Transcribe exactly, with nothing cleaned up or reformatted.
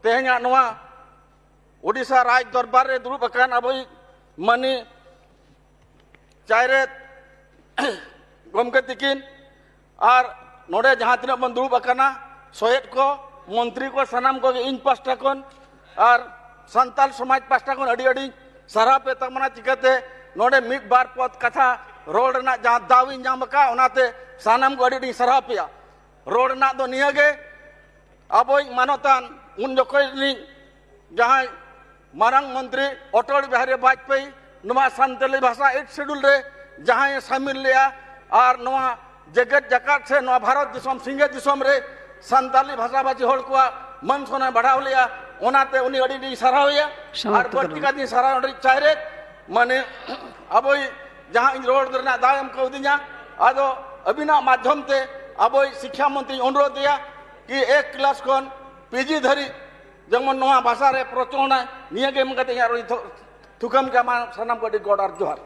ᱛᱮᱦᱮᱧᱟᱜ ᱱᱚᱣᱟ ᱳᱰᱤᱥᱟ ᱨᱟᱡᱽ ᱫᱚᱨᱵᱟᱨ ᱨᱮ ᱫᱩᱲᱩᱵ ᱟᱠᱟᱱ ᱟᱵᱚᱭᱤᱡ ᱢᱟᱹᱱᱤ ᱪᱟᱭᱨᱮᱛ ᱜᱚᱢᱠᱮ ᱛᱤᱠᱤᱱ ᱟᱨ ᱱᱚᱰᱮ ᱡᱟᱦᱟᱸ ᱛᱤᱱᱟᱹᱜ ᱵᱚᱱ ᱫᱩᱲᱩᱵ ᱟᱠᱟᱱᱟ, ᱥᱚᱦᱮᱫ ᱠᱚ, ᱢᱚᱱᱛᱨᱤ ᱠᱚ, ᱥᱟᱱᱟᱢ ᱠᱚᱜᱮ ᱤᱧ ᱯᱟᱥᱴᱟ ᱠᱷᱚᱱ ᱟᱨ ᱥᱟᱱᱛᱟᱞ ᱥᱚᱢᱟᱡᱽ ᱯᱟᱥᱴᱟ ᱠᱷᱚᱱ ᱟᱹᱰᱤ ᱟᱹᱰᱤ ᱥᱟᱨᱦᱟᱣ ᱯᱮ ᱛᱟᱵᱚᱱᱟ᱾ ᱪᱤᱠᱟᱹᱛᱮ ᱱᱚᱰᱮ ᱢᱤᱫ ᱵᱟᱨ ᱯᱚᱫ ᱠᱟᱛᱷᱟ ᱨᱚᱲ ᱨᱮᱱᱟᱜ ᱡᱟᱦᱟᱸ ᱫᱟᱣ ᱤᱧ ᱧᱟᱢ ᱟᱠᱟᱫ, ᱚᱱᱟᱛᱮ ᱥᱟᱱᱟᱢ ᱠᱚ ᱟᱹᱰᱤ ᱟᱹᱰᱤ ᱥᱟᱨᱦᱟᱣ ᱯᱮᱭᱟ᱾ ᱨᱚᱲ ᱨᱮᱱᱟᱜ ᱫᱚ ᱱᱤᱭᱟᱹ ᱜᱮ, ᱟᱵᱚᱭᱤᱡ ᱢᱟᱱᱚᱛᱟᱱ ᱩᱱ ᱡᱚᱠᱷᱚᱱ ᱨᱤᱱᱤᱡ ᱡᱟᱦᱟᱸᱭ ᱢᱟᱨᱟᱝ ᱢᱚᱱᱛᱨᱤ ᱚᱴᱚᱞ ᱵᱤᱦᱟᱨᱤ ᱵᱟᱡᱽᱯᱮᱭᱤ ᱱᱚᱣᱟ ᱥᱟᱱᱛᱟᱞᱤ ᱵᱷᱟᱥᱟ ᱮᱭᱤᱴ ᱥᱤᱰᱩᱞ ᱨᱮ ᱡᱟᱦᱟᱸᱭ ᱮ ᱥᱟᱢᱤᱞ ᱞᱮᱜᱼᱟ ᱟᱨ ᱱᱚᱣᱟ ᱡᱮᱜᱮᱛ ᱡᱟᱠᱟᱛ ᱥᱮ ᱱᱚᱣᱟ ᱵᱷᱟᱨᱚᱛ ᱫᱤᱥᱚᱢ ᱥᱤᱧᱚᱛ ᱫᱤᱥᱚᱢ ᱨᱮ ᱥᱟᱱᱛᱟᱞᱤ ᱵᱷᱟᱥᱟ ᱵᱷᱟᱥᱤ ᱦᱚᱲ ᱠᱚᱣᱟᱜ ᱢᱟᱹᱱ ᱥᱚᱱᱢᱟᱱ ᱵᱟᱲᱦᱟᱣ ᱞᱮᱜᱼᱟ, ᱚᱱᱟᱛᱮ ᱩᱱᱤ ᱟᱹᱰᱤ ᱟᱹᱰᱤ ᱥᱟᱨᱦᱟᱣ ᱮᱭᱟ᱾ ᱥᱟᱶᱛᱮ ᱟᱨ ᱵᱟᱹᱲᱛᱤ ᱠᱟᱱᱟ᱾ ᱠᱟᱛᱮᱧ ᱥᱟᱨᱦᱟᱣ ᱚᱸᱰᱮ ᱪᱟᱭᱨᱮᱛ ᱢᱟᱱᱮ ᱟᱵᱚᱭ ᱡᱟᱦᱟᱸ ᱤᱧ ᱨᱚᱲ ᱨᱮᱱᱟᱜ ᱫᱟᱣ ᱮᱢ ᱠᱟᱣᱫᱤᱧᱟ, ᱟᱫᱚ ᱟᱹᱵᱤᱱᱟᱜ ᱢᱟᱫᱽᱫᱷᱚᱢ ᱛᱮ ᱟᱵᱚᱭ ᱥᱤᱠᱠᱷᱟ ᱢᱚᱱᱛᱨᱤᱧ ᱚᱱᱩᱨᱳᱫᱷ ᱮᱭᱟ ᱠᱤ ᱮᱠ ᱠᱞᱟᱥ ᱠᱷᱚᱱ ᱯᱤᱡᱤ ᱫᱷᱟᱹᱨᱤᱡ ᱡᱮᱢᱚᱱ ᱱᱚᱣᱟ ᱵᱷᱟᱥᱟ ᱨᱮ ᱯᱨᱚᱪᱚᱞᱚᱱᱟᱭ, ᱱᱤᱭᱟᱹ ᱜᱮ ᱢᱮᱱ ᱠᱟᱛᱮ ᱤᱧᱟᱹᱜ ᱨᱚᱲ ᱤᱧ ᱛᱷᱚ-, ᱛᱷᱩᱠᱟᱹᱢ ᱠᱟᱜᱼᱟ᱾ ᱢᱟ ᱥᱟᱱᱟᱢ ᱠᱚ ᱟᱹᱰᱤ ᱜᱚᱰ ᱟᱨ ᱡᱚᱦᱟᱨ᱾